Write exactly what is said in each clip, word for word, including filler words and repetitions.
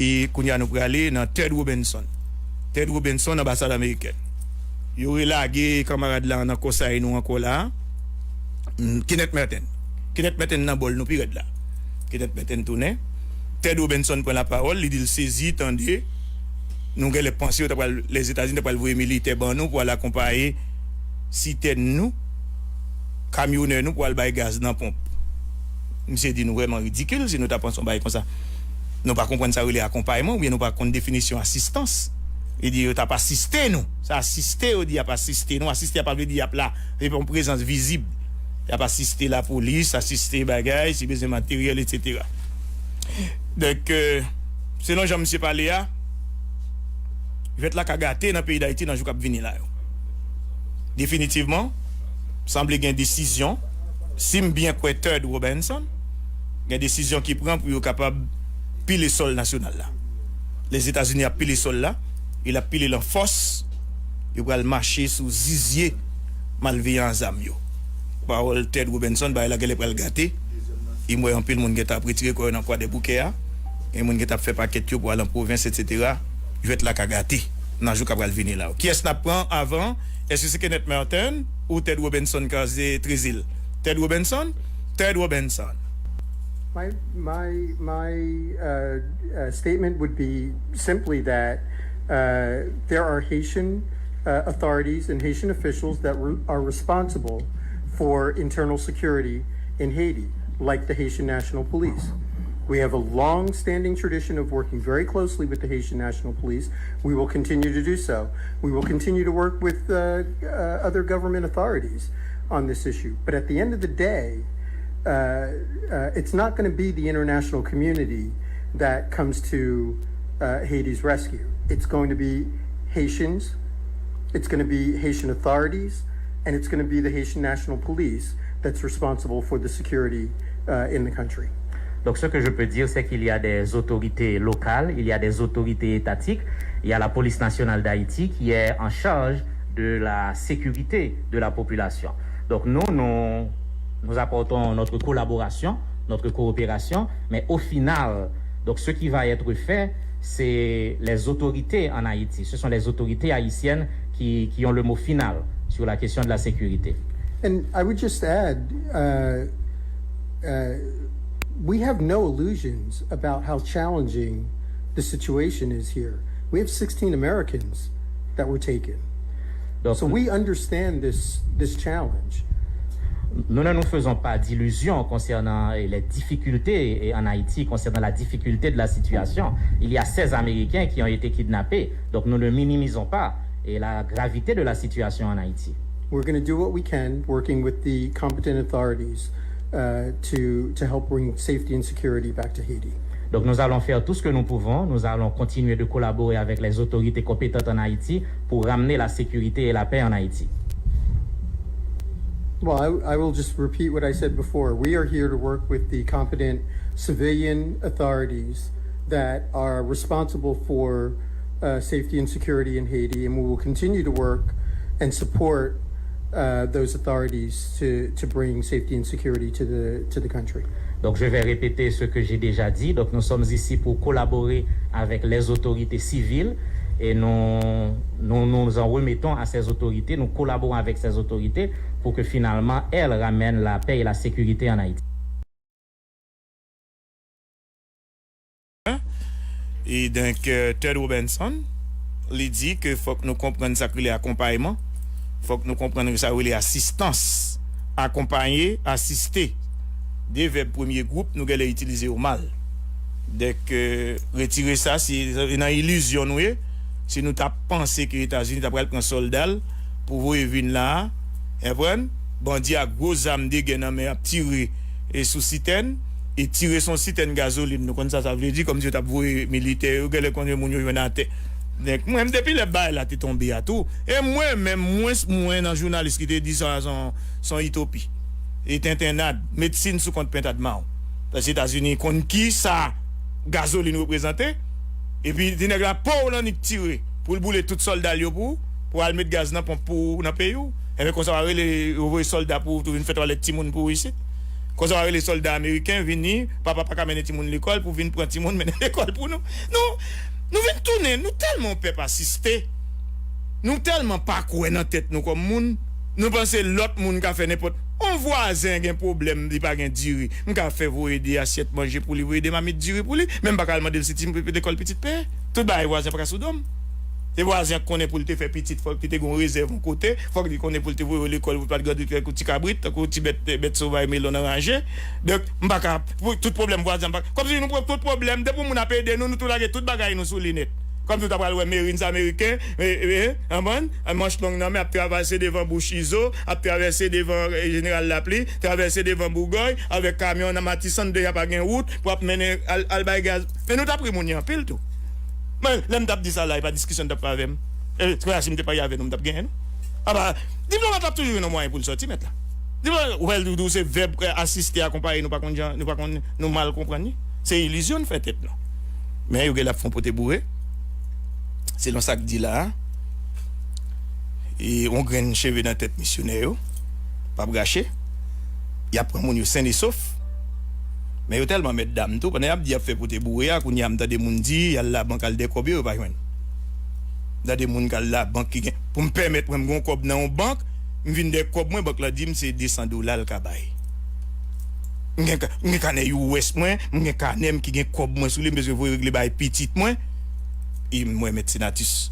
E kounye a nou prale nan Ted Robinson. Ted Robinson, anbasad amerikèn. Yo relage kanmarad la nan kòsay nou ankò la. Mm, Kenneth Merten. Kenneth Merten nan bòl nou pi rèd la. Kenneth Merten tounen. Ted Robinson pran lapawòl, li di l sezi, tande. Nou genlè panse yo ta pral, Lèzetazini ta pral voye militè ban nou pou al akonpaye sitèn nou, kamyonè nou pou al bay gaz nan ponp. Misye di nou vrèman ridikil si nou ta panse yon bagay konsa. Nou pa konprann sa yo rele akonpayman oubyen nou pa konn definisyon asistans. Li di yo t ap asiste nou. Sa asiste yo di y ap asiste nou. Asiste a pa vle di y ap la. Se pa yon prezans vizib. Y ap asiste lapolis, asiste bagay, si bezwen materyèl, etsetera. Donk, euh, selon jan misye pale a, jwèt la ka gate nan peyi Dayiti nan jou k ap vini la yo. Definitivman, sanble gen desizyon, si m byen kwè Ted Robinson, gen desizyon ki pran pou yo kapab pile sòl nasyonal la. Lèzetazini ap pile sòl la, e l ap pile l an fòs, yo pral mache sou zizye malveyan a zam yo. Pawòl Ted Robinson, bagay la genlè pral gate. E m wè anpil moun gentan ap retire kò yo nan Kwadèboukè a. Gen moun gentan ap fè pakèt yo pou al an pwovens, etsetera. Jwèt la ka gate nan jou k ap pral vini la yo. Kiyès n ap pran avan? Èske se Kenneth Merten ou Ted Robinson kraze Trezil? Ted Robinson? Ted Robinson. My my my uh, uh, statement would be simply that uh, there are Haitian uh, authorities and Haitian officials that re- are responsible for internal security in Haiti, like the Haitian National Police. We have a long-standing tradition of working very closely with the Haitian National Police. We will continue to do so. We will continue to work with uh, uh, other government authorities on this issue. But at the end of the day, uh, uh, it's not going to be the international community that comes to uh, Haiti's rescue. It's going to be Haitians, it's going to be Haitian authorities, and it's going to be the Haitian National Police that's responsible for the security uh, in the country. Donc, ce que je peux dire, c'est qu'il y a des autorités locales, il y a des autorités étatiques, il y a la police nationale d'Haïti qui est en charge de la sécurité de la population. Donc, nous, nous, nous apportons notre collaboration, notre coopération, mais au final, donc, ce qui va être fait, c'est les autorités en Haïti, ce sont les autorités haïtiennes qui, qui ont le mot final sur la question de la sécurité. And I would just add, uh, uh, we have no illusions about how challenging the situation is here. We have sixteen Americans that were taken. Donc, So we understand this this challenge. Nous ne nous faisons pas d'illusions concernant eh, les difficultés eh, en Haïti, concernant la difficulté de la situation. Il y a seize Américains qui ont été kidnappés, donc nous ne minimisons pas eh, la gravité de la situation en Haïti. We're going to do what we can, working with the competent authorities uh, to to help bring safety and security back to Haiti. Donc nous allons faire tout ce que nous pouvons. Nous allons continuer de collaborer avec les autorités compétentes en Haïti pour ramener la sécurité et la paix en Haïti. Well, I, I will just repeat what I said before. We are here to work with the competent civilian authorities that are responsible for uh, safety and security in Haiti, and we will continue to work and support uh, those authorities to, to bring safety and security to the, to the country. Donc, je vais répéter ce que j'ai déjà dit. Donc, nous sommes ici pour collaborer avec les autorités civiles et nous, nous nous en remettons à ces autorités, nous collaborons avec ces autorités pour que finalement elles ramènent la paix et la sécurité en Haïti. E donk, euh, Ted Robinson, li di ke fòk nou konprann sa k rele akonpayman, fòk nou konprann sa k rele asistans, akonpaye, asiste. De vèb premye gwoup, nou genlè itilize yo mal. Donk, euh, retire sa, se nan ilizyon nou ye. Si nou ta panse ke Etazini ta pral pran sòlda l pou voye vin la a, enprann, bandi ak gwo zam de gè nan men ap tire e sou sitèn, e tire sou yon sitèn gazolin. Nou konn sa sa vle di, kòmsi yo t ap voye militè yo, genlè konn yo moun yo jwenn atè. Donk, mwen, depi lè bagay la te tonbe a tou, e mwen menm, mwens mwen nan jounalis ki te di sa, se yon, se yon itopi. E tentennad, medsin sou kont pentad mawon. Paske Etazini konn ki sa gazolin reprezante, epi ti nèg la po w lannik tire pou l boule tout sòlda l yo pou, pou al met gaz nan ponp pou ou nan peyi w. Enben konsa w a rele yo voye sòlda pou ou tou vin fè twalèt timoun pou ou isit. Konsa w a rele sòlda ameriken vini, papa pa ka mennen timoun lekòl pou vin pran timoun mennen lekòl pou nou. Nou, nou vin tounen, nou tèlman yon pèp asiste, nou tèlman pa kwè nan tèt nou kòm moun, nou panse lòt moun ka fè nenpòt. Yon vwazen gen pwoblèm, li pa gen diri. M ka fè voye de asyèt manje pou li, voye de mamit diri pou li, men m pa ka al mande l si ti lekòl pitit peye. Tout bagay vwazen pa ka sou do m. Se vwazen an k konnen pou l te fè pitit, fòk li te gen yon rezèv yon kote, fòk li konnen pou l te voye yo lekòl pou l pa t grandi tankou ti kabrit, tankou ti bèt, bèt sovaj melon nan ranje. Donk, m pa ka, pou tout pwoblèm vwazen, m pa, kòmsi nou pran tout pwoblèm, depi yon moun ap ede nou, nou tou lage tout bagay nou sou li nèt. Kòmsi nou ta pral wè Marines ameriken, e, e, e, anbann, manch long nan men, ap travèse devan bouch Izo, ap travèse devan, e, Jeneral Lapli, travèse devan Bougòy, avèk kamyon nan Matisan, deja pa gen wout, pou ap mennen al, al bay gaz. Men nou t ap ri moun yo anpil tou. Men, lè m t ap di sa la, e pa diskisyon n t ap fè avè m. E, se konsa si m te pale avè nou, m t ap genyen nou. Apa, diplomat la ap toujou jwenn yon mwayen pou l sòti, mèt la. Diplomat, ou wè l di w se vèb, e, asiste, akonpaye, nou pa konn jan, nou pa konn, nou mal konprann li. Se ilizyon n fè tèt nou. Men yo gen l ap fè yon pote boure. Selon sa k di la a, e yon grenn cheve nan tèt misyonè yo p ap rache. Y ap pran moun yo sen e sof. Men yo tèlman mèt dam tou, pandan y ap di y ap fè pote boure a, kounye a m tande moun di, y al labank al dèyè kòb yo, yo pa jwenn. M tande moun k al labank ki gen, pou m pèmèt mwen m gen yon kòb nan yon bank, m vin dèyè kòb mwen, bank la di m se de san dola l ka bay. M gen ka-, m gen kanè U S mwen, m gen kanè m ki gen kòb mwen sou li, m bezwen voye regle bay pitit mwen. E mwen, Mèt Senatus,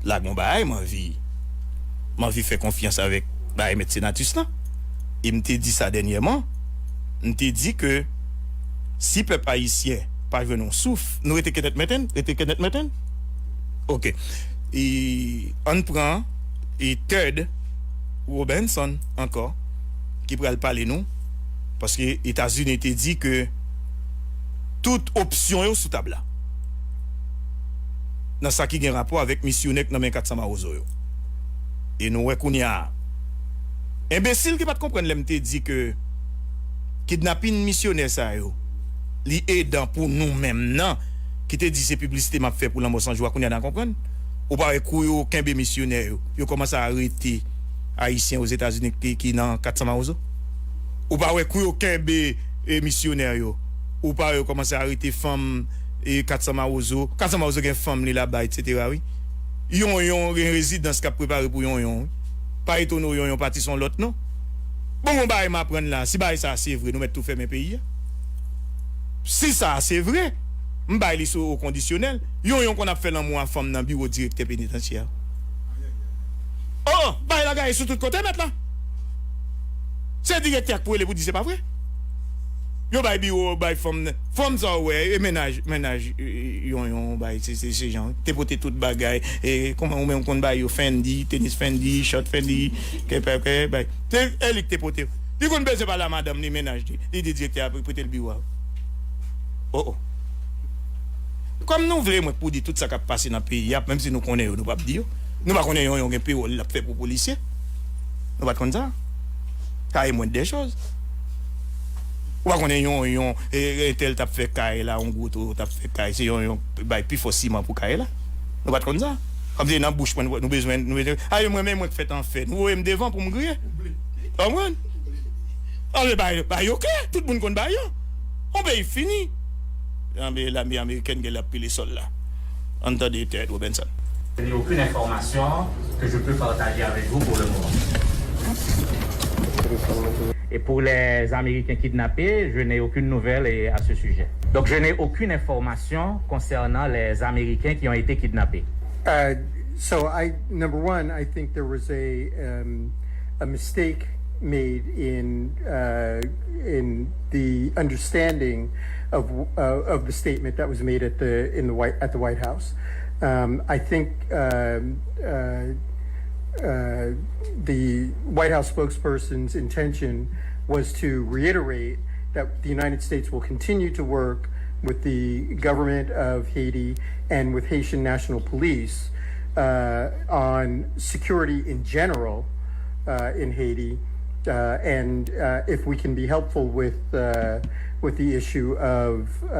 la gen yon bagay, m anvi, m anvi fè konfyans avèk bagay Mèt Senatus lan. E m te di sa dènyèman, m te di ke si pèp ayisyen pa jwenn yon souf, nou rete kenèt menten, rete kenèt menten. Ok. E ann pran, e Ted Robinson ankò, ki pral pale nou, paske Etazini te di ke tout opsyon yo sou tab la. Nan sa ki gen rapò avèk misyonè k nan men kat san mawozo yo. E nou wè kounye a, enbesil ki pa t konprann lè m te di ke kidnapin misyonè sa yo, li edan pou nou menm nan, ki te di se piblisite m ap fè pou Lanmò San Jou a, kounye a n a konprann. Ou pa wè kou yo kenbe misyonè yo, yo kòmanse arete Ayisyen Ozetazini ki, ki nan kat san mawozo? Ou pa wè kou yo kenbe, e, misyonè yo? Ou pa wè yo kòmanse arete fanm, e, kat san mawozo? Kat san mawozo gen fanm li laba, etsetera, wi. Yonyon gen rezidans k ap prepare pou Yonyon, wi. Pa etone w Yonyon pati se yon lòt non. Bon, yon bagay m aprann la, si bagay sa a se vre, nou mèt tou fèmen peyi a. Si sa a se vre, m bay li sou kondisyonèl. Yonyon konn ap fè lanmou a fanm nan biwo direktè penitansye a. Oh, bagay la gaye sou tout kote, mèt la. Se direktè a k pou rele pou di se pa vre. Yo bay biwo, bay fanm nan. Fanm sa w wè, e mennaj, mennaj, e, e, Yonyon bay, se, se, se jan, te pote tout bagay. E, kòman ou menm konn bay yo Fendi, tenis Fendi, short Fendi, ke, ke, ke, bay. Se, e li k te pote. Li konn bezwen pale a madanm li, mennaj li. Li di direktè a pou pote l biwo a. Oh, oh. Kòm nou vle mwen pou di tout sa k ap pase nan peyi a, menm si nou konnen yo, nou p ap di yo. Nou pa konnen Yonyon gen pewòl l ap fè pou polisye. Nou pa t konn sa. Sa e mwend dè choz. Ou pa konnen Yonyon, e, entèl t ap fè kay la, yon gwo toro t ap fè kay, se Yonyon bay pi fò siman pou kay la. Nou pa t konn sa. Kòmsi nan bouch mwen, nou bezwen, nou bezwen, a, mwen menm, mwen k fèt an fè. Nou voye m devan pou m griye. Konprann? Anben, bay, bay yo klè. Tout moun konn bay yo. On peyi fini. Anben, lame amerikèn gen l ap pile sòl la. Ann tande Ted Robinson. Je n'ai aucune information que je peux partager avec vous pour le moment. Et pour les Américains kidnappés, je n'ai aucune nouvelle, eh, à ce sujet. Donc, je n'ai aucune information concernant les Américains qui ont été kidnappés. Uh, so I, number one, I think there was a, um, a mistake made in, uh, in the understanding of, uh, of the statement that was made at the, in the White, at the White House. Um, I think, um, uh, uh, the White House spokesperson's intention was to reiterate that the United States will continue to work with the government of Haiti and with Haitian National Police, uh, on security in general, uh, in Haiti, uh, and, uh, if we can be helpful with, uh, with the issue of, uh,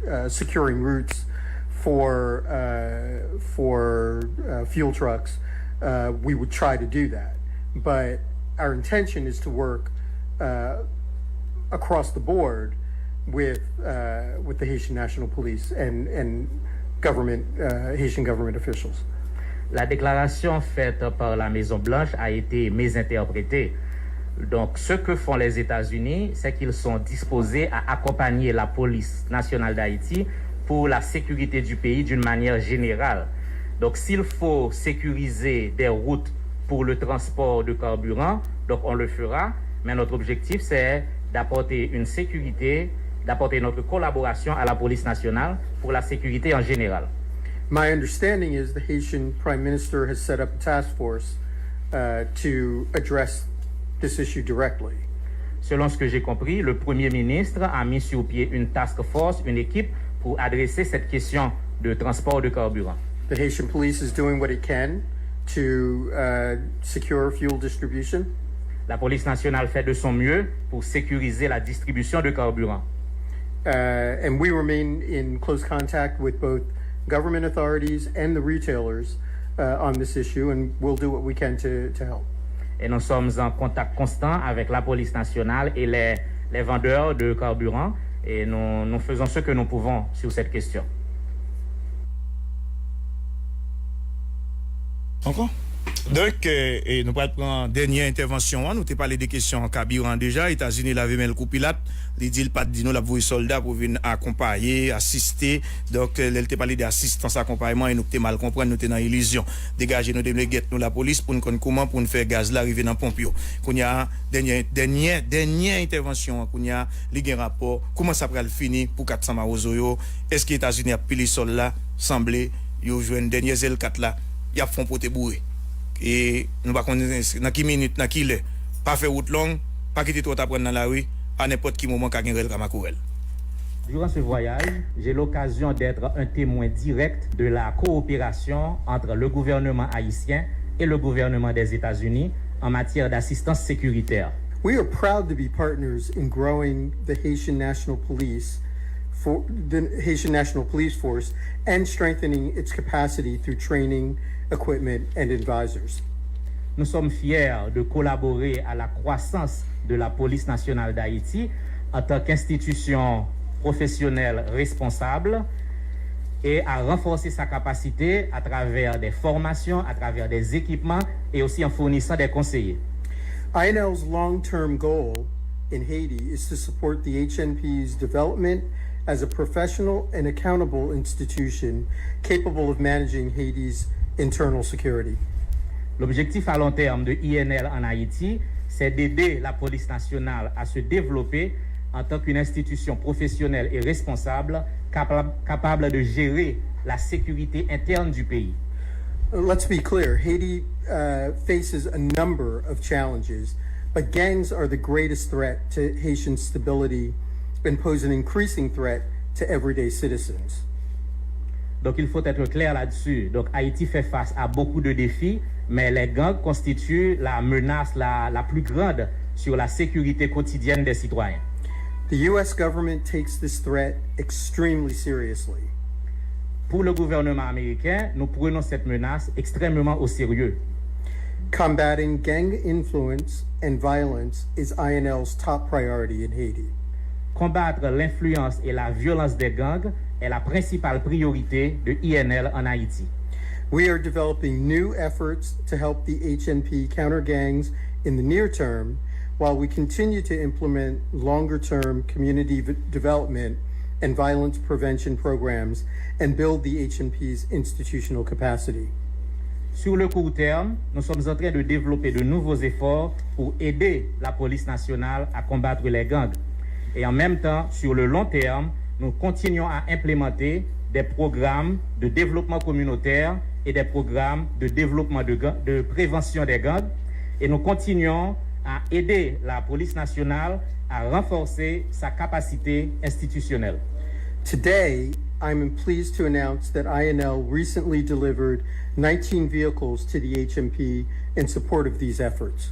uh, securing routes for, uh, for, uh, fuel trucks, uh, we would try to do that. But our intention is to work, uh, across the board with uh, with the Haitian National Police and and government uh, Haitian government officials. La déclaration faite par la Maison Blanche a été mésinterprétée. Donc, ce que font les États-Unis, c'est qu'ils sont disposés à accompagner la police nationale d'Haïti pour la sécurité du pays d'une manière générale. Donc, s'il faut sécuriser des routes pour le transport de carburant, donc on le fera, mais notre objectif, c'est d'apporter une sécurité, d'apporter notre collaboration à la police nationale pour la sécurité en général. My understanding is the Haitian Prime Minister has set up a task force uh, to address this issue directly. Selon ce que j'ai compris, le Premier ministre a mis sur pied une task force, une équipe pour adresser cette question de transport de carburant. The Haitian police is doing what it can to uh, secure fuel distribution. La police nationale fait de son mieux pour sécuriser la distribution de carburant. Uh, and we remain in close contact with both government authorities and the retailers uh, on this issue, and we'll do what we can to, to help. Et nous sommes en contact constant avec la police nationale et les, les vendeurs de carburant et nous, nous faisons ce que nous pouvons sur cette question. Ankò? Donk, e, e, nou pral pran dènye entèvansyon an. Nou te pale de kesyon kabiran deja. Etazini lave men l kou Pilat. Li di l pa t di nou l ap voye sòlda pou vin akonpaye, asiste. Donk, lè l te pale de asistans, akonpayman, e nou ki te mal konprann, nou te nan ilizyon. Degaje nou de legèt nou lapolis pou n konn kouman pou n fè gaz la rive nan ponp yo. Kounye a, dènye, dènye, dènye entèvansyon an, kounye a, li gen rapò. Kouman sa pral fini pou kat san mawozo yo? Èske Etazini ap pile sòl la? Sanble yo jwenn dènye zèl kat la, y ap fè yon pote boure. E nou pa konn nan ki minit, nan ki lè. Pa fè wout long, pa kite twò ta pran nan lari, a nenpòt ki moman ka gen rèl ka makorèl. Durant ce voyage, j'ai l'occasion d'être un témoin direct de la coopération entre le gouvernement haïtien et le gouvernement des États-Unis en matière d'assistance sécuritaire. We are proud to be partners in growing the Haitian National Police for the Haitian National Police Force and strengthening its capacity through training, equipment, and advisors. Nous sommes fiers de collaborer à la croissance de la Police nationale d'Haïti en tant qu'institution professionnelle responsable et à renforcer sa capacité à travers des formations, à travers des équipements et aussi en fournissant des conseillers. I N L's long term goal in Haiti is to support the H N P's development as a professional and accountable institution capable of managing Haiti's internal security. L'objectif à long terme de I N L en Haïti, c'est d'aider la police nationale à se développer en tant qu'une institution professionnelle et responsable capable, capable de gérer la sécurité interne du pays. Let's be clear, Haiti uh, faces a number of challenges, but gangs are the greatest threat to Haitian stability and pose an increasing threat to everyday citizens. Donc il faut être clair là-dessus. Donc Haïti fait face à beaucoup de défis, mais les gangs constituent la menace la, la plus grande sur la sécurité quotidienne des citoyens. The U S government takes this threat extremely seriously. Pour le gouvernement américain, nous prenons cette menace extrêmement au sérieux. Combating gang influence and violence is I N L's top priority in Haiti. Combattre l'influence et la violence des gangs est la principale priorité de I N L en Haïti. We are developing new efforts to help the H N P counter gangs in the near term while we continue to implement longer term community v- development and violence prevention programs and build the H N P's institutional capacity. Sur le court terme, nous sommes en train de développer de nouveaux efforts pour aider la police nationale à combattre les gangs. Et en même temps, sur le long terme, nous continuons à implémenter des programmes de développement communautaire et des programmes de développement de, ga- de prévention des gangs. Et nous continuons à aider la police nationale à renforcer sa capacité institutionnelle. Today, I'm pleased to announce that I N L recently delivered nineteen vehicles to the H M P in support of these efforts.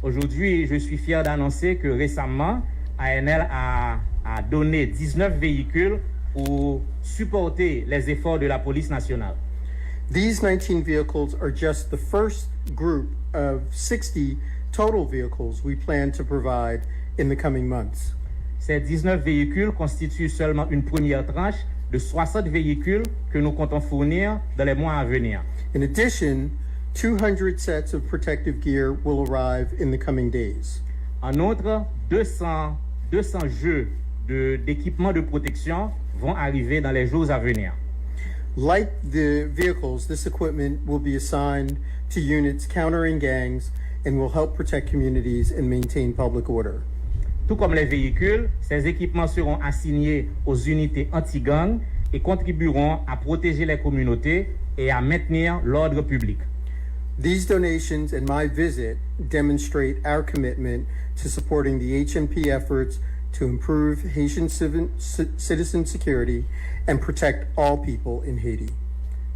Aujourd'hui, je suis fier d'annoncer que récemment, A N L a, a donné dix-neuf véhicules pour supporter les efforts de la police nationale. These nineteen vehicles are just the first group of sixty total vehicles we plan to provide in the coming months. Ces dix-neuf véhicules constituent seulement une première tranche de soixante véhicules que nous comptons fournir dans les mois à venir. In addition, two hundred sets of protective gear will arrive in the coming days. En outre, deux cents, deux cents jeux de, d'équipements de protection vont arriver dans les jours à venir. Like the vehicles, this equipment will be assigned to units countering gangs and will help protect communities and maintain public order. Tout comme les véhicules, ces équipements seront assignés aux unités anti-gang et contribueront à protéger les communautés et à maintenir l'ordre public. These donations and my visit demonstrate our commitment to supporting the H M P efforts to improve Haitian civil, ci- citizen security and protect all people in Haiti.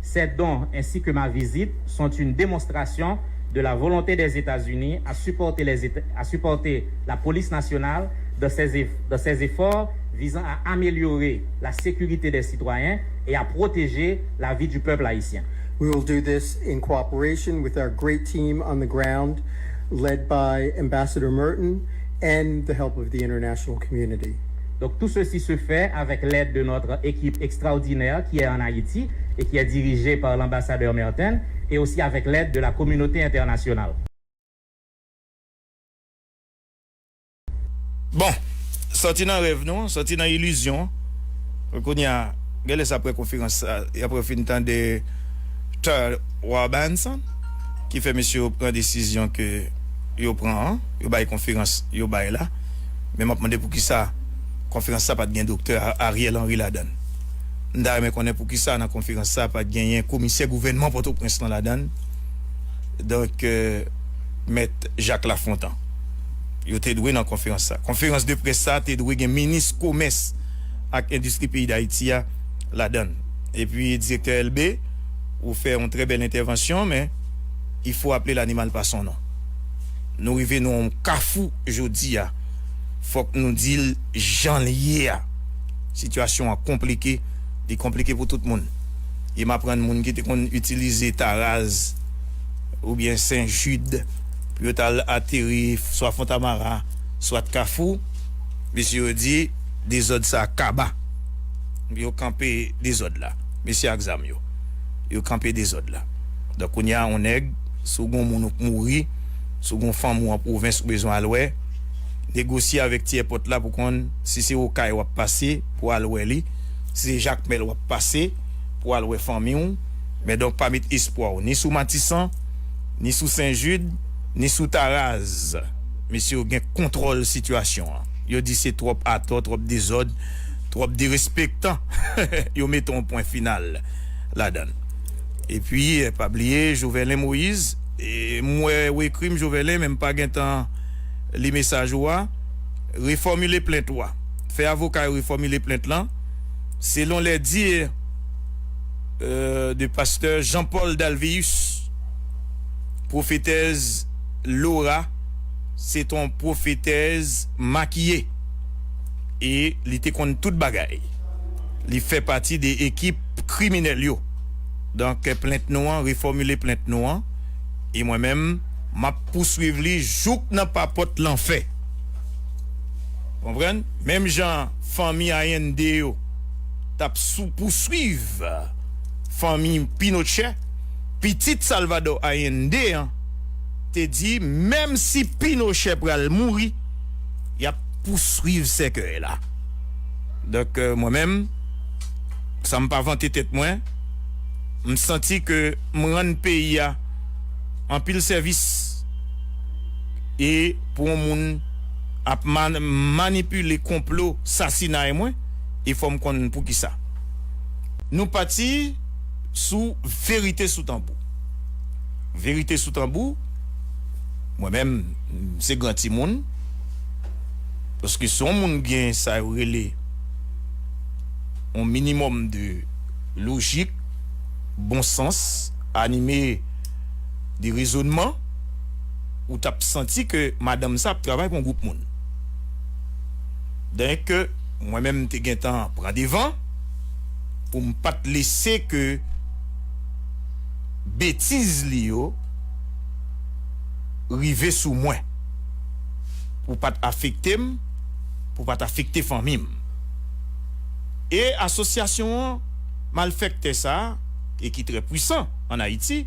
Ces dons ainsi que ma visite sont une démonstration de la volonté des États-Unis à supporter, les Éta- à supporter la police nationale dans ses, eff- dans ses efforts visant à améliorer la sécurité des citoyens et à protéger la vie du peuple haïtien. We will do this in cooperation with our great team on the ground, led by Ambassador Merton, and the help of the international community. Donc tout ceci se fait avec l'aide de notre équipe extraordinaire qui est en Haïti et qui est dirigée par l'ambassadeur Merton et aussi avec l'aide de la communauté internationale. Bon, sòti nan rèv nou, sòti nan ilizyon. Kounye a, genlè sa apre konferans sa, e apre w fin tande Thurl Robinson, ki fè mesye yo pran desizyon ke yo pran an, yo bay konferans yo bay la. Men m ap mande poukisa konferans sa pa t gen Doktè Ariel Henry ladan l. M ta renmen konnen poukisa nan konferans sa pa t genyen komisè gouvènman Pòtoprens lan ladan l. Donk, Mèt Jacques Lafontant. Yo te dwe nan konferans sa. Konferans de près sa te dwe gen minis komès ak endistri peyi Dayiti a ladan l. Epi direktè Elbe, ou fè yon trè bèl entèvansyon, men il faut appeler l'animal par son nom. Nou rive nan yon kafou jodi a. Fòk nou di l jan l ye a. Sitiyasyon an konplike, li konplike pou tout moun. E m aprann moun ki te konn itilize Taraz oubyen Sen Jid pou yo t al ateri swa Fontamara, swa Kafou, mesye yo di dezòd sa kaba. Yo kanpe dezòd la. Mesye ak zam yo. Yo kanpe dezòd la. Donk kounye a yon nèg, si w gen yon moun ou k mouri, si w gen yon fanmi w an pwovens ou bezwen al wè, negosye avèk Ti Èpòt la pou konn si se Okay w ap pase pou al wè li, si se Jakmèl w ap pase pou al wè fanmi w. Men donk pa met espwa w ni sou Matisan, ni sou Sen Jid, ni sou Taraz. Mesye yo gen kontwòl sitiyasyon an. Yo di se twòp atò, twòp dezòd, twòp derespektan. Yo mete yon pwen final ladan l. Epi, pa bliye Jovelin Moïse, e, m wè w ekri m Jovelin, men m pa gentan li mesaj ou a. Refòmile plent ou a. Fè avoka yo refòmile plent lan. Selon les dires euh, de pastè Jean-Paul Dalvéus, pwofetèz Laura, se t on pwofetèz makiye. E li te konn tout bagay. Li fè pati de ekip kriminèl yo. Donk, plent nou an, refòmile plent nou an. E mwen menm, m ap pouswiv li jouk nan papòt lanfè. Konprann? Menm jan fanmi Allende yo t ap sou pouswiv fanmi Pinochet, pitit Salvador Allende an te di menm si Pinochet pral mouri, y ap pouswiv sèkèy la. Donk, mwen menm, san m pa vante tèt mwen, m santi ke m rann peyi a anpil sèvis. E pou yon moun ap man- manipile konplo sasinay mwen, e fò m konn poukisa. Nou pati sou verite sou tanbou. Verite sou tanbou, mwen menm, m se gran timoun, paske si yon moun gen sa yo rele yon minimòm de lojik, bon sans, anime de rezonman, ou t ap santi ke madanm sa ap travay pou yon gwoup moun. Donk, mwen menm m te gentan pran devan pou m pa t lese ke betiz li yo rive sou mwen, pou pa t afekte m, pou pa t afekte fanmi m. E asosyasyon an, malfèktè sa a, e ki trè pwisan ann Ayiti,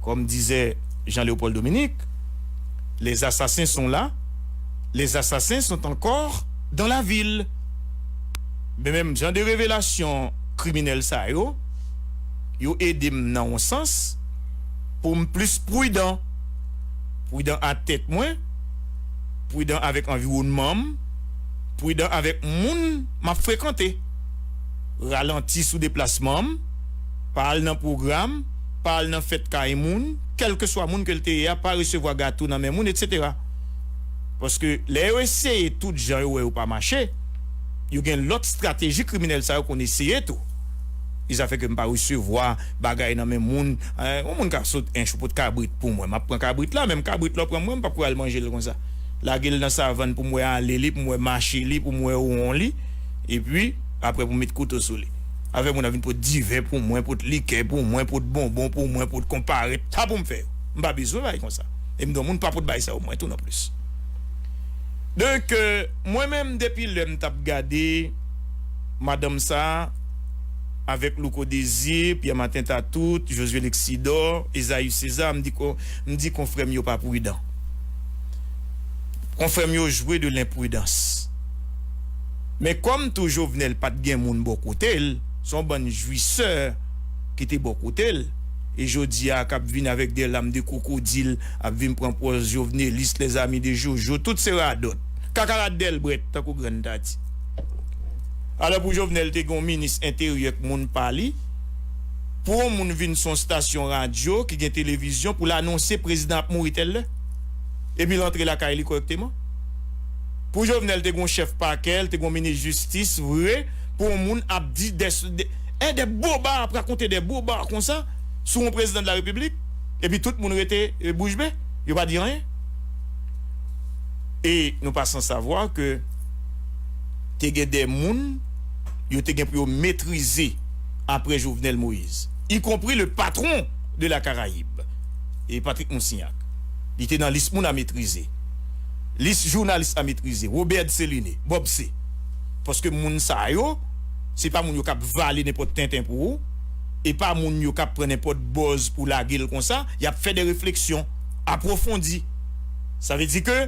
comme disait Jean-Léopold Dominique, les assassins sont là, les assassins sont encore dans la ville. Men menm jan de revelasyon kriminèl sa yo, yo ede m nan yon sans pou m plis pridan. Pridan ak tèt mwen, pridan avèk anviwònman m, pridan avèk moun m ap frekante. Ralanti sou deplasman m, pa al nan pwogram, pa al nan fèt kay moun, kèlkeswa moun ke l te ye a, pa resevwa gato nan men moun, etsetera. Paske lè yo eseye tout jan yo wè yo pa mache, yo gen lòt estrateji kriminèl sa yo konn eseye tou. E sa fè ke m pa resevwa bagay nan men moun. Eh, yon moun ka sot ench ou pot kabrit pou mwen. M ap pran kabrit la, menm kabrit la w pran mwen, m p ap pral manje l konsa. Lage l nan savann pou m wè ale li, pou m wè mache li, pou m wè won li. Epi, apre pou m met kouto sou li. Avè moun ap vin pot diven pou mwen, pot likè pou mwen, pot bonbon pou mwen, pot konparèt. Sa pou m fè yo. M pa bezwen bagay konsa. E m gen moun pa pot bagay sa yo mwen tou non plis. Donk, euh, mwen menm, depi lè m t ap gade madanm sa a, avèk Louko Désir, Pierre Martin Tatout, Josué Lexidor, Esaü César, m di, ko, m di konfrè m yo pa pridan. Konfrè m yo jwe de lenpridans. Men kòm tou Jovenel pa t gen moun bò kote l, se yon bann jwisè ki te bò kote l, e jodi a k ap vin avèk de lam de kwokodil, ap vin pran pòz jovenelis, les amis de Jojo, tout se radòt. Kakarat dèlbrèt, tankou grann ta di. Alò pou Jovenel te gen yon minis enteryè k moun pa li, pou yon moun vin sou yon stasyon radyo ki gen televizyon pou l anonse prezidan ap mouri tèl lè, epi l antre lakay li kòrèkteman. Pou Jovenel te gen yon chèf pakè, l te gen yon minis jistis, vre, pou yon moun ap di de, de, eh, de boba, ap rakonte de boba konsa sou yon prezidan de la repiblik, epi tout moun rete, eh, bouch be, yo pa di anyen. E nou pa san savwa ke te gen de moun, yo te gen pou yo metrize apre Jovenel Moïse, y compris le patron de la Caraïbe, e Patrick Moussignac. Li te nan lis moun a metrize. Lis jounalis a metrize. Robert Céliné, Bob C. Paske moun sa yo, se pa moun yo k ap vale nenpòt tenten pou ou, e pa moun yo k ap pran nenpòt bòz pou lage l konsa, y ap fè de refleksyon apwofondi. Sa vle di ke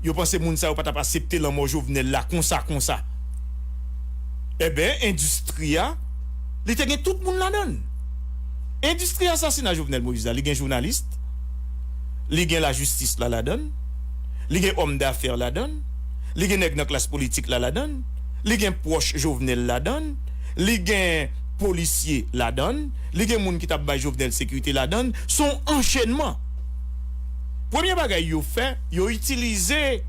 yo panse moun sa yo pa t ap aksepte lanmò Jovenel la konsa, konsa. Enben, endistri a, li te gen tout moun ladan l. Endistri asasina Jovenel Moïse la, li gen jounalis, li gen lajistis la ladan l, li gen òm dafè ladan l, li gen nèg nan klas politik la ladan l, li gen pwòch Jovenel ladan l, li gen polisye ladan l, li gen moun ki t ap bay Jovenel sekirite ladan l. Se yon anchènman. Premye bagay yo fè, yo itilize,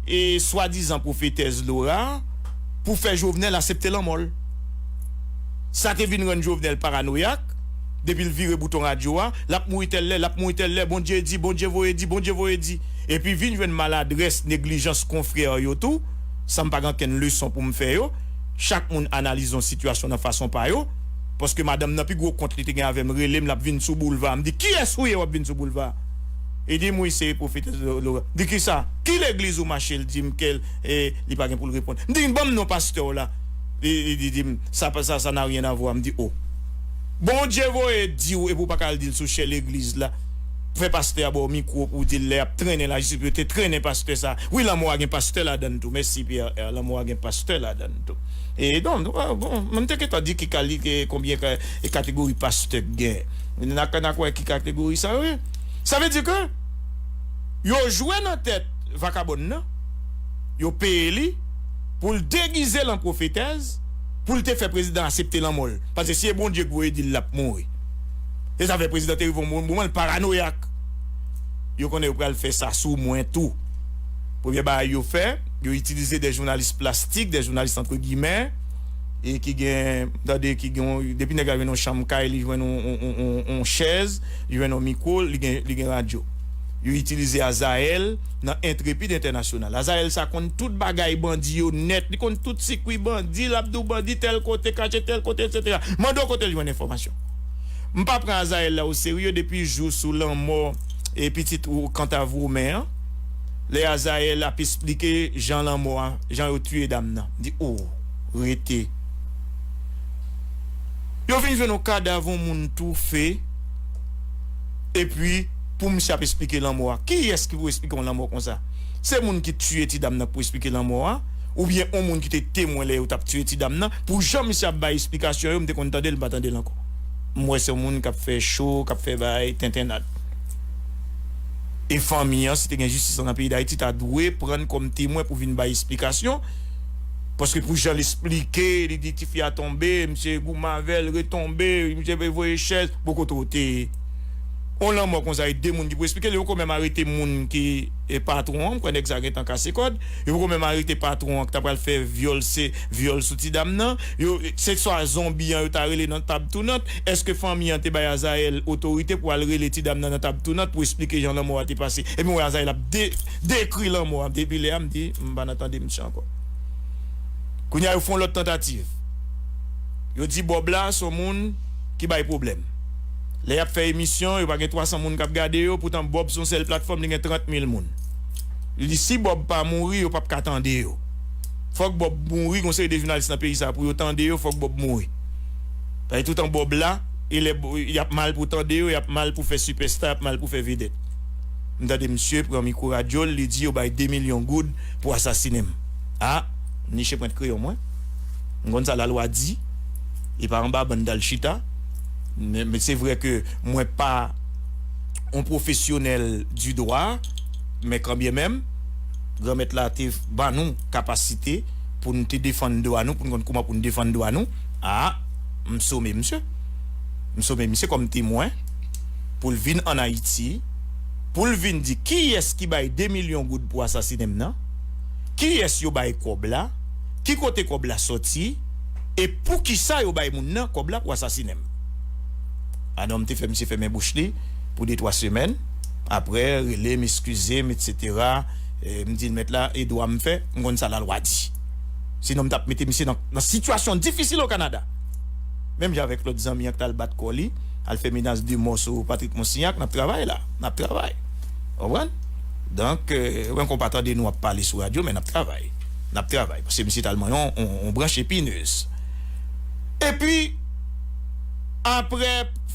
e, swadizan pwofetèz Laura pou fè Jovenel aksepte lanmò l. Sa te vin rann Jovenel paranoyak, depi l vire bouton radyo a, l ap mouri tèl lè, l ap mouri tèl lè, Bondye di, Bondye voye di, Bondye voye di. Epi vin jwenn maladrès, neglijans konfrè yo tou, san m pa gen okenn leson pou m fè yo. Chak moun analize yon sitiyasyon nan fason pa yo. Paske madanm nan pi gwo kont li te gen avè m, rele m, l ap vin sou boulva. M di, "Kiyès ou ye w ap vin sou boulva?" Li di m, "Wi, se pwofetèz Laura." M di, "Kisa? Ki legliz ou mache?" L di m ke l, e, li pa gen pou l reponn. M di, "Ban m non pastè w la." Li, li, li di m, "Sa, sa, ça n'a rien à voir." M di, "O. Bondye voye di w, epi w pa ka al di l sou chè legliz la." Fè pastè a ba w mikwo pou w di l lè y ap trennen lajistis, pou yo te trennen pastè sa. Wi, lanmò a gen pastè ladan l tou. Mèsi, Pierre R. Lanmò a gen pastè ladan l tou. E donk, bon, bon, mwen te gentan di ki kali-, ke konbyen ka-, e kategori pastè k gen. N a, n a kwè ki kategori sa yo ye. Sa vle di ke yo jwe nan tèt vakabòn nan, yo peye li pou l degize l an pwofetèz, pou l te fè prezidan aksepte lanmò l. Paske si e Bondye k voye di l l ap mouri. Se sa fè prezidan te rive yon moman l paranoyak. Yo konnen yo pral fè sa sou mwen tou. Premye bagay yo fè, yo itilize de jounalis plastik, de jounalis antre gimè, e ki gen, tande, ki gen, depi nèg la jwenn yon chanm kay, li jwenn yon, yon, yon, yon, yon chèz, li jwenn yon mikwo, li gen, li gen radyo. Yo itilize Azayèl nan Entrepid Entènasyonal. Azayèl sa konn tout bagay bandi yo nèt, li konn tout sikwi bandi, l ap di w bandi tèl kote, kache tèl kote, etsetera. Mande w kote l jwenn enfòmasyon. M pa pran Azayèl la oserye depi jou sou lanmò e pitit ou Kantav Women an. Lè Azayèl ap esplike jan lanmò a, jan yo tiye dam nan. M di, o, rete. Yo vin jwenn yon kadav yon moun toufe, epi pou misye ap esplike lanmò a. Kiyès ki pou esplike yon lanmò konsa? Se moun ki tiye ti dam nan pou esplike lanmò a, oubyen yon moun ki te temwen lè yo t ap tiye ti dam nan? Pou jan misye ap bay esplikasyon yo, m te konn tande l, m pa tande l ankò. M wè se yon moun k ap fè cho, k ap fè bagay tentennad. E fanmi an, si te gen jistis nan peyi Dayiti, ta dwe pran kòm temwen pou vin bay esplikasyon. Paske pou jan l esplike, li di tifi a tonbe, misye goumen avè l, retonbe, misye voye chèz, bon kote w te ye. On lanmò konsa, e de moun ki pou esplike l, yo poko menm arete moun ki e patwon an, m kwè nèg sa gentan kase kòd, yo poko menm arete patwon an ki ta pral fè vyòl, se vyòl sou ti dam nan, yo, se swa zonbi an yo ta rele nan tab tounant, èske fanmi an te bay Azayèl otorite pou al rele ti dam nan nan tab tounant pou esplike jan lanmò a te pase? Epi mwen Azayèl ap de, dekri lanmò a, depi lè a m di, m pa nan tande misye ankò. Kounye a yo fè yon lòt tantativ. Yo di Bòb la se yon moun ki bay pwoblèm. Lè y ap fè emisyon, yo pa gen twa san moun k ap gade yo, poutan Bòb se yon sèl platfòm, li gen trant mil moun. Li di si Bòb pa mouri, yo p ap ka tande yo. Fòk Bòb mouri, gon seri de jounalis nan peyi sa pou yo tande yo, fòk Bòb mouri. Paske toutan Bòb la, e lè y ap mal pou tande yo, y ap mal pou fè sipèsta, y ap mal pou fè vedèt. M tande misye pran mikwo radyo l, li di yo bay de milyon goud pou asasinen m. A, m niche pwent kreyon mwen. M konn sa lalwa di. E pa anba bann dal chita. Men, men se vre ke mwen pa yon pwofesyonèl di dwa, men kanbyenmenm, Granmèt la te ban nou kapasite pou n te defann dwa nou, pou n konn kouman pou n defann dwa nou. A, m some misye. M some misye kòm temwen pou l vin ann Ayiti, pou l vin di kiyès ki bay de milyon goud pou asasinen m nan, kiyès yo bay kòb la, ki kote kòb la sòti, e poukisa yo bay moun nan kòb la pou asasinen m. A non, m te fè misye fèmen bouch li pou de twa semèn. Apre, rele m, eskize m, etsetera. E, m di l, mèt la, e dwa m fè, m konn sa lalwa di. Sinon, m t ap mete misye nan, nan sitiyasyon difisil o Kanada. Menm jan avèk lòt zanmi an ki t al bat kò li, al fè menas de mò sou Patrick Monsignac, n ap travay la, n ap travay. Ou konprann? Donk, euh, mwen konn pa tande nou ap pale sou radyo, men n ap travay. N ap travay. Paske misye t al manyen yon, yon, yon branch epinez. Epi, apre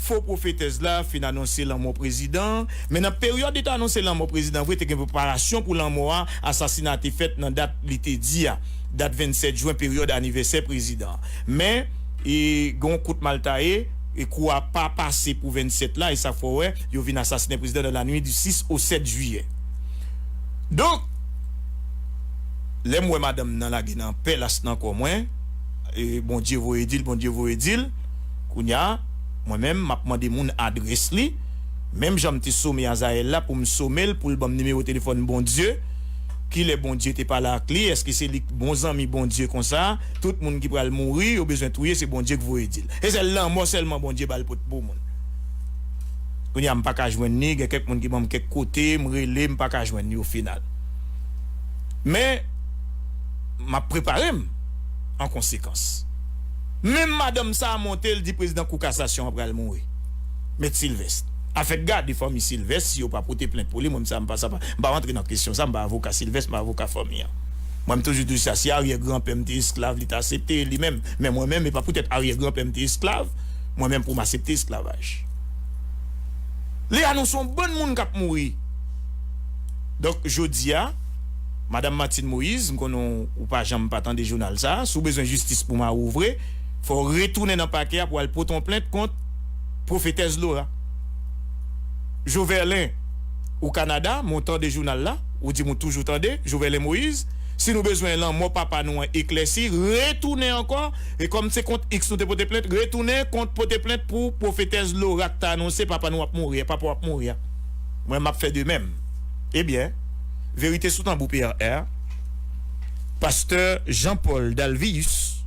fo pwofetèz la fin anonse lanmò prezidan, men nan peryòd li te anonse lanmò prezidan vre, te gen preparasyon pou lanmò a, asasina te fèt nan dat li te di a, dat vennsèt jen, peryòd anivèsè prezidan an. Men, e, gen yon kout maltaye, e kou a pa pase pou vennsèt la, e sa fè w wè, yo vin asasinen prezidan nan lannuit du six au sept juillet. Donk, lè m wè madanm nan lage nan pèlas nan kò mwen, e Bondye voye di l, Bondye voye di l, kounye a, mwen menm, m ap mande moun adrès li, menm jan m te some Azayèl la pou m some l, pou l ban m nimewo telefòn Bondye, kilè Bondye te pale ak li, èske se li k bon zanmi Bondye konsa, tout moun ki pral mouri, yo bezwen touye, se Bondye k voye di l. Se sèl lanmò sèlman Bondye ba l pou, pou moun. Kounye a, m pa ka jwenn li, gen kèk moun ki ban m kèk kote, m rele, m pa ka jwenn li o final. Men, m ap prepare m an konsekans. Menm madanm sa a monte, l di prezidan Kou Kasasyon an pral mouri. Mèt Silvès. Afèk gade fanmi Silvès, si yo pa pote plent pou li, mwen, sa, m pa, sa pa, m pa rantre nan kesyon sa, m pa avoka Silvès, m pa avoka fanmi an. Mwen, m toujou di sa, si aryè granpè m te esklav, li t aksepte li menm. Men mwen menm, e pa poutèt aryè granpè m te esklav, mwen menm pou m aksepte esklavaj. Li anonse yon bann moun k ap mouri. Donk, jodi a, Madanm Martine Moïse, m konnen w, ou pa janm pa tande jounal sa a, si w bezwen jistis pou mari w vre, fò w retounen nan pakè a pou w al pote yon plent kont pwofetèz Laura. Joverlen, ou Kanada, men w tande jounal la, ou di m ou toujou tande, Joverlen Moïse, si nou bezwen lanmò papa nou an eklèsi, retounen ankò, e kòm se kont X nou te pote plent, retounen kont pote plent pou pwofetèz Laura k ta anonse papa nou ap mouri a, papa w ap mouri a. Mwen, m ap fè de menm. Ebyen, Verite sou Tanbou P R R, pastè Jean Paul Dalvius,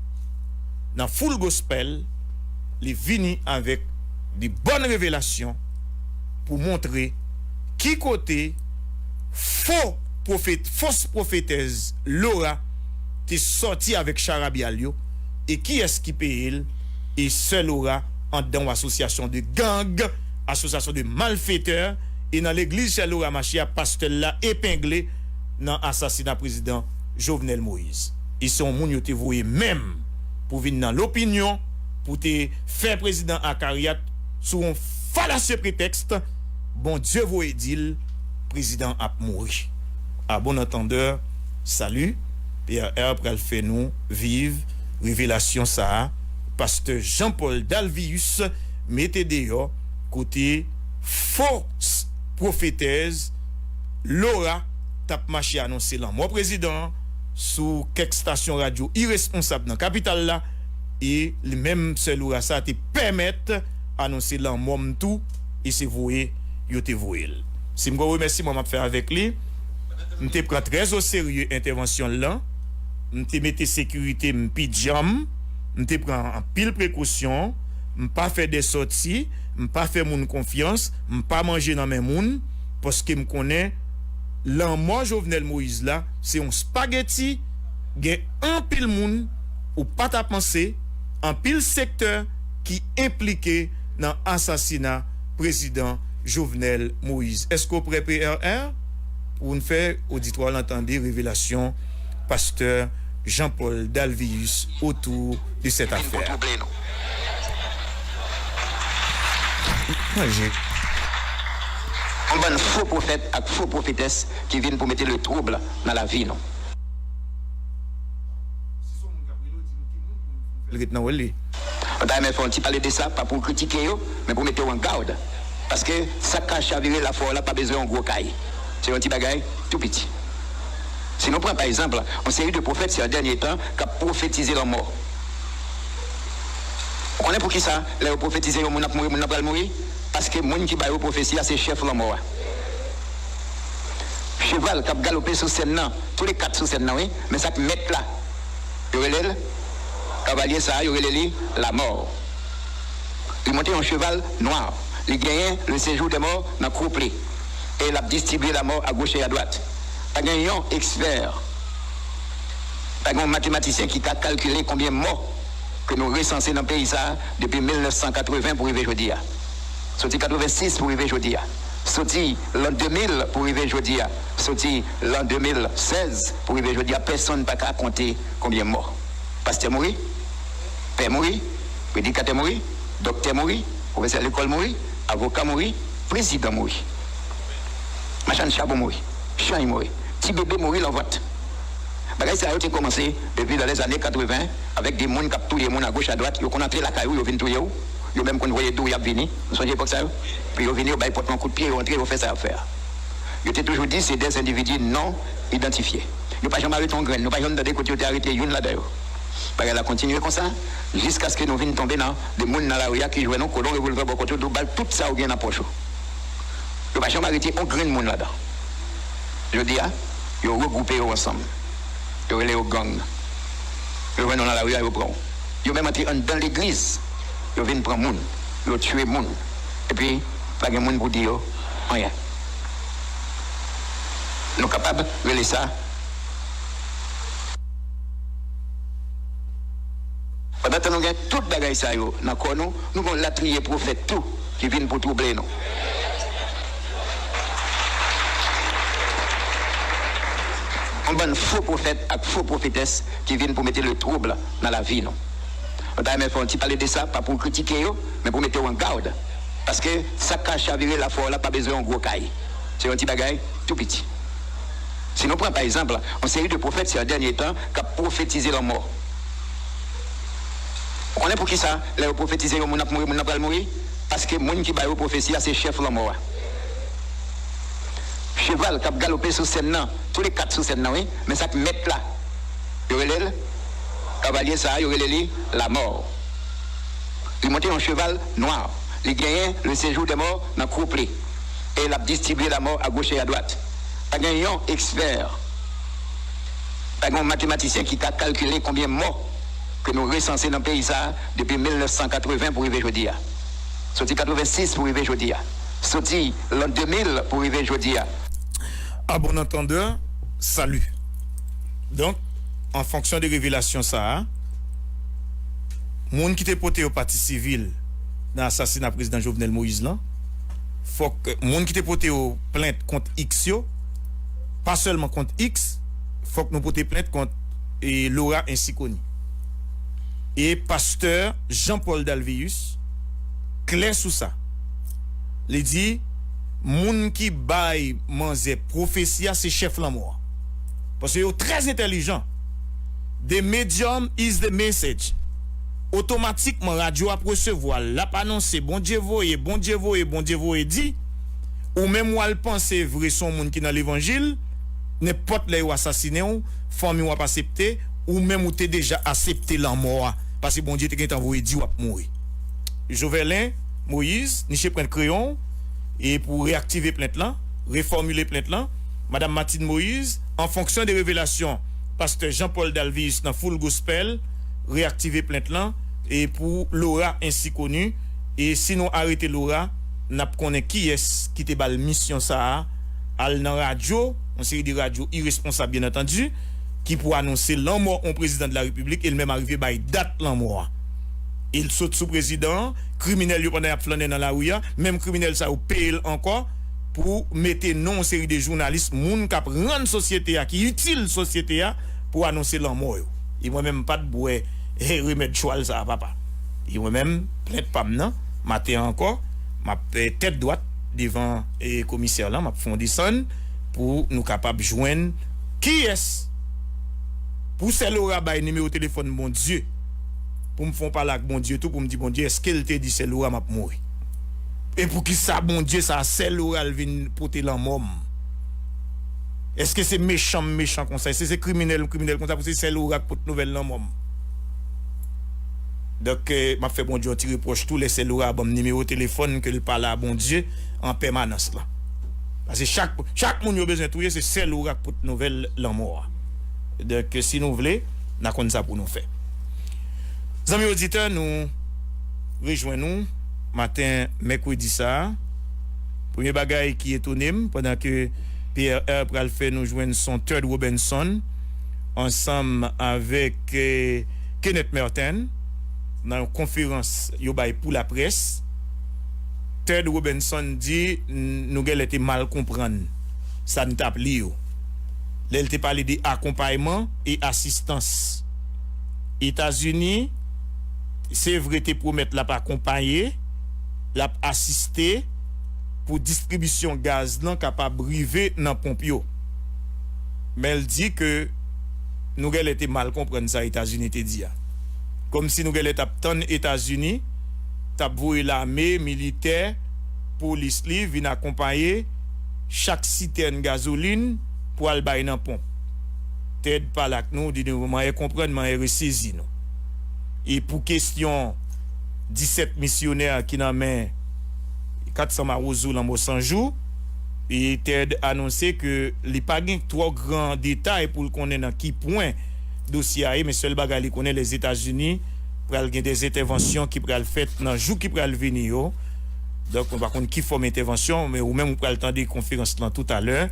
nan Full Gospel, li vini avèk de bòn revelasyon pou montre ki kote fo pwofet, fos pwofetèz Laura te sòti avèk charabya l yo, e kiyès ki peye l, e sè Laura anndan yon asosyasyon de gang, asosyasyon de malfetè, e nan legliz sè Laura mache a, pastè l la epengle nan asasina prezidan Jovenel Moïse. E se yon moun yo te voye menm pou vin nan lopinyon, pou te fè prezidan a karyat sou yon falasye pretèks, Bondye voye di l, prezidan ap mouri. A bon antandè, sali, P R R pral fè nou viv revelasyon sa a, pastè Jean Paul Dalvius mete deyò kote fo pwofetèz Laura t ap mache anonse lanmò prezidan an sou kèk stasyon radyo iresponsab nan kapital la, e li menm sè Laura sa te pèmèt anonse lanmò m tou, e se voye yo te voye l. Si m gon remèsiman m ap fè avèk li, m te pran trè o serye entèvansyon l lan, m te mete sekirite m pi djanm, m te pran anpil prekosyon, m pa fè dè sòti, m pa fè moun konfyans, m pa manje nan men moun, paske m konnen lanmò Jovenel Moïse la se yon spageti, gen anpil moun ou pa ta panse, anpil sektè ki enplike nan asasina prezidan Jovenel Moïse. Èske w prè, P R R, pou n fè oditwa w lan tande revelasyon pastè Jean Paul Dalvius otou de sèt afè a? Manje. Yon bann fo pwofèt ak fo pwofetès ki vin pou mete le trouble nan lavi nou. L ret nan wòl li. Mwen ta renmen fè yon ti pale de sa, pa pou kritike yo, men pou mete yo an gad. Paske sa k ka chavire lafwa w la pa bezwen yon gwo kay. Se yon ti bagay tou piti. Si nou pran, pa egzanp, yon seri de pwofèt sè dènye tan k ap pwofetize lanmò. Ou konnen poukisa, lè yo pwofetize yon moun ap mouri, moun nan pral mouri? Paske moun ki ba yo pwofesi a se chèf lanmò a. Cheval k ap galope sou sèn nan, toule kat sou sèn nan, wi, men sa k mèt la, yo rele l, kavalye sa a, yo rele li Lamò. Li monte yon cheval nwa. Li genyen le séjour des morts nan kwoup li. E l ap distribye lanmò agoch e adwat. Pa gen yon ekspè, pa gen yon matematisyen ki ka kalkile konbyen mò ke nou resanse nan peyi sa a depi mil nèf san katreven pou rive jodi a. Soti katreven sis pou rive jodi a. Soti lan de mil pou rive jodi a. Soti lan de mil sèz pou rive jodi a. Pèsonn pa ka konte konbyen mò. Pastè mouri, pè mouri, predikatè mouri, doktè mouri, pwofesè lekòl mouri, avoka mouri, prezidan mouri. Machann chabon mouri, chany mouri, ti bebe mouri lan vant. Bagay sa yo te kòmanse depi dan lèzane katreven avèk de moun k ap touye moun agoch adwat. Yo konn antre lakay ou, yo vin touye w. Yo menm konn voye di w y ap vini. Ou sonje epòk sa yo? Epi yo vini, yo bay pòt lan kout pye, yo antre, yo fè sa y ap fè a. Yo te toujou di se de endividi non idantifye. Yo pa janm arete yon grenn, nou pa janm tande kote yo te arete youn ladan yo. Bagay la kontinye konsa, jiskaske nou vin tonbe nan de moun nan lari a ki jwenn yon kolon revolvè bò kote w, di w ba l tout sa w gen nan pòch ou. Yo pa janm arete yon grenn moun ladan. Jodi a, yo regwoupe yo ansanm. Yo rele yo gang. Yo jwenn ou nan lari a, yo pran w. Yo menm antre anndan legliz. Yo vin pran moun. Yo tiye moun. Epi, pa gen moun pou di yo anyen. Nou kapab rele sa. Pandantan nou gen tout bagay sa yo nan kò nou, nou gen yon latriye pwofèt tou ki vin pou twouble nou. Yon bann fo pwofèt ak fo pwofetès ki vin pou mete le trouble nan lavi nou. Mwen ta renmen fè yon ti pale de sa, pa pou kritike yo, men pou mete w an gad. Paske sa k ka chavire lafwa w la pa bezwen yon gwo kay. Se yon ti bagay tou piti. Si nou pran, pa egzanp, yon seri de pwofèt sè dènye tan k ap pwofetize lanmò. Ou konnen poukisa, lè yo pwofetize yon moun ap mouri, moun nan pral mouri? Paske moun ki ba yo pwofesi a se chèf lanmò a. Cheval k ap galope sou sèn nan, toule kat sou sèn nan, wi, men sa k mèt la, yo rele l, kavalye sa a, yo rele li Lamò. Li monte yon cheval nwa. Li genyen le séjour des morts nan kwoup li. E l ap distribye lanmò agoch e adwat. Pa gen yon ekspè, pa gen yon matematisyen ki ka kalkile konbyen mò ke nou resanse nan peyi sa a depi mil nèf san katreven pou rive jodi a. Soti katreven sis pou rive jodi a. Soti lan de mil pou rive jodi a. A bon antandè, sali. Donk, an fonksyon de revelasyon sa a, moun ki te pote yo pati sivil nan asasina prezidan Jovenel Moïse lan, fòk moun ki te pote yo plent kont X yo, pa sèlman kont X, fòk nou pote plent kont e Laura Insikoni. E pastè Jean Paul Dalvius klè sou sa. Li di, moun ki bay manzè pwofesi a, se chèf lanmò a. Paske yo trè entèlijan. The medium is the message. Otomatikman, radyo ap resevwa l, l ap anonse, Bondye voye, Bondye voye, Bondye voye di, ou menm w al panse vre se yon moun ki nan levanjil, nenpòt lè yo asasinen w, fanmi w ap asepte, ou menm ou te deja asepte lanmò a, paske Bondye te gentan voye di w ap mouri. Jovelin Moïse niche pran kreyon e pou reyaktive plent lan, refòmile plent lan. Madam Martine Moïse, an fonksyon de revelasyon pastè Jean Paul Dalvius nan Full Gospel, reyaktive plent lan e pou Laura Insikoni. E si nou arete Laura, n ap konnen kiyès ki te ba l misyon sa a, al nan radyo, yon seri de radyo iresponsab, byen antandi, ki pou anonse lanmò yon prezidan de la repiblik, e l menm arive bay dat lanmò a. E l sot sou prezidan an, kriminèl yo pandan y ap flannen nan lari a, menm kriminèl sa yo peye l ankò pou mete non yon seri de jounalis, moun k ap rann sosyete a, ki itil sosyete a, pou anonse lanmò yo. E mwen menm, m pa t bwè remèd chwal sa a, papa. E mwen menm, plent pa m nan, maten an ankò, m ap tèt dwat devan komisè lan, m ap fè yon desann pou nou kapab jwenn kiyès pou sè Laura bay nimewo telefòn Bondye, pou m fè yon pale ak Bondye tou, pou m di Bondye, èske l te di sè Laura m ap mouri? E poukisa Bondye sa a, sè Laura l vin pote lanmò m? Èske se mechan m mechan konsa? Èske se kriminèl m kriminèl konsa pou se sè Laura k pote nouvèl lanmò m? Donk, m ap fè Bondye yon ti repwòch tou lè sè Laura ban m nimewo telefòn ke l pale a Bondye an pèmanans lan. Paske chak, chak moun yo bezwen touye, se sè Laura k pote nouvèl lanmò a. Donk, si nou vle, n a konn sa pou nou fè. Zanmi oditè, nou rejwenn nou maten mèkredi sa a. Premye bagay ki etone m, pandan ke P R R pral fè nou jwenn son Third Robinson ansanm avèk Kenneth Merten nan yon konferans yo bay pou laprès, Third Robinson di nou genlè te mal konprann sa n t ap li yo lè l te pale de akonpayman e asistans. Etazini, se vre, te pwomèt l ap akonpaye, l ap asiste pou distribisyon gaz lan kapab rive nan ponp yo. Men l di ke nou genlè te mal konprann sa Etazini te di a. Kòmsi nou genlè t ap tann Etazini t ap voye lame, militè, polis li vin akonpaye chak sitèn gazolin pou al bay nan ponp. Ted pale ak nou, di nou manyen konprann, manyen resezi nou. E pou kesyon disèt misyonè ki nan men kat san mawozo Lanmò San Jou, e Ted anonse ke li pa gen twò gran detay pou l konnen nan ki pwen dosye a ye, men sèl bagay li konnen, Lèzetazini pral gen de entèvansyon ki pral fèt nan jou ki pral vini yo. Donk, nou pa konn ki fòm entèvansyon, men ou menm ou pral tande konferans lan toutalè.